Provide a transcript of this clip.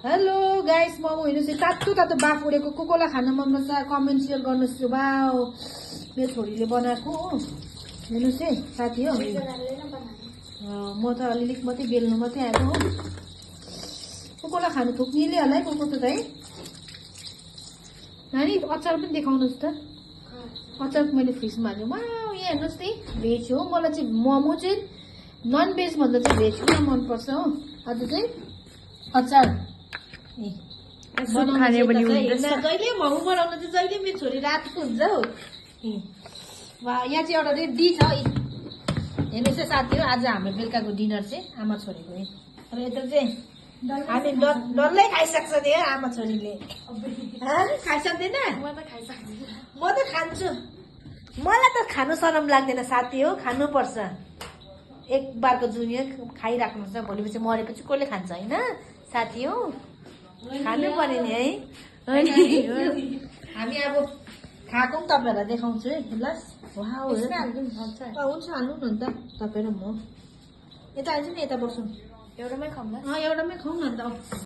Hello guys, momo हेर्नुहोस् तातो तातो बाफ उडेको कोकोला खान मन पर्छ कमेन्ट सेयर गर्नुहोस्। वाउ मेरो छोरीले बनाएको हो हेर्नुहोस् है साथी हो। म त अलिअलि मात्रै बेल्नु मात्रै आएको हो। कोकोला खानु थोक्नेले होला है कोको त है। नानी अचार पनि देखाउनुहोस् त। अचार मैले फ्रिजमा हाल्नु। वाउ यहाँ हेर्नुहोस् त भेज हो। मलाई चाहिँ मोमो चाहिँ नन भेज भन्दा चाहिँ भेज पुरा मनपर्छ हो। आज चाहिँ अचार जहिले मोमो बनाउनु चाहिँ जहिले मेरो छोरी रातको हुन्छ हौ। वा यहाँ चाहिँ एउटा रेडी छ हेर्नुहोस् है साथी हो। आज हाम्रो बेलुकाको डिनर चाहिँ आमा छोरीको र यता चाहिँ हामी डल्लै खाइसक्छ नि आमा छोरीले। खाइसक्दैन? म त खान्छु। मलाई त खानु शरम लाग्दैन साथी हो, खानुपर्छ। एक बारको जुनियर खाइराख्नुपर्छ, भोलिपछि मरेपछि कसले खान्छ होइन साथी हो। खानु पर्यो नि है। हामी अब खाएको पनि तपाईँहरूलाई देखाउँछु है ल। हुन्छ हाल्नु न अन्त तपाईँ र म। यता हाल्छु नि, यता बस्छौँ। एउटामै खाउँ न अन्त।